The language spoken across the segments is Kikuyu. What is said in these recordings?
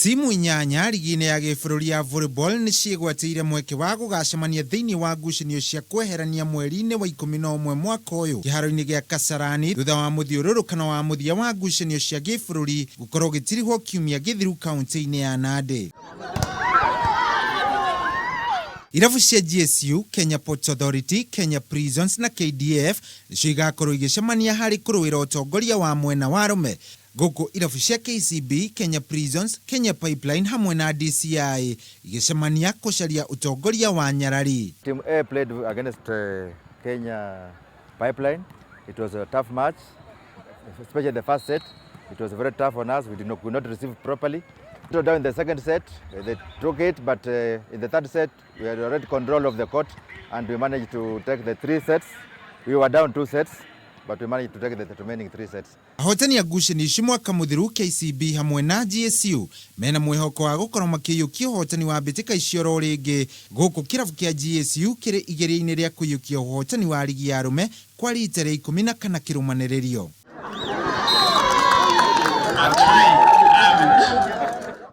Timu inyanya rigi-inĩ ya gĩbũrũri ya volleyball nĩ ciĩgwatĩire mweke wa gũgacemania thĩinĩ wa ngucanio cia kweherania mweri-inĩ wa 11 mwaka ũyũ kĩharo-inĩ gĩa Kasarani thutha wa mũthiũrũrũkano wa mũthia wa ngucanio cia gĩbũrũri gũkorwo ũgĩtirihwo kiumia gĩthiru kauntĩ-inĩ ya Nandĩ. Irabu cia GSU, Kenya Ports Authority, Kenya Prisons na KDF nĩcio igakorwo igĩcemania harĩ kũrũĩra ũtongoria wa mwena wa arũme Gũkũ irabu cia KCB, Kenya Prisons, Kenya Pipeline hamwe na DCI igĩcemania kũcaria ũtongoria wa nyarari. Team A played against Kenya Pipeline. It was a tough match, especially the first set. It was very tough on us. We did not, could not receive properly. So down in the second set, they took it, but in the third set, we had already control of the court and we managed to take the three sets. We were down two sets, but we managed to take the remaining three sets. Ahotani a ngucanio ici mwaka mũthiru KCB hamwe na GSU mena mwĩhoko wa gũkorwo makĩiyũkia ũhotani wa mbĩtĩka icio oro rĩngĩ gũkũ kĩrabu kĩa GSU kĩrĩ igeria-inĩ rĩa kũiyũkia ũhotani wa rigi ya arũme kwa rita rĩa 14 kĩrũmanĩrĩrio.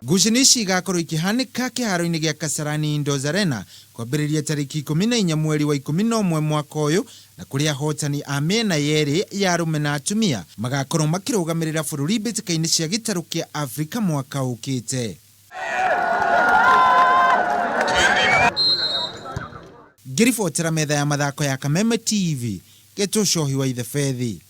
Ngucanio ici igakorwo ikĩhanĩka kĩharo-inĩ gĩa Kasarani Indoors Arena kwambĩrĩria tarĩki 14 mweri wa 11 mwaka ũyũ na kũrĩa ahotani a mĩena yerĩ ya arũme na atumia magakorwo makĩrũgamĩrĩra bũrũri mbĩtĩka-inĩ cia gĩtarũ kĩa Afrika mwaka ũkĩte. Ngĩribotera metha ya mathako ya Kameme TV, Getwo Cohi wa Ithebethi.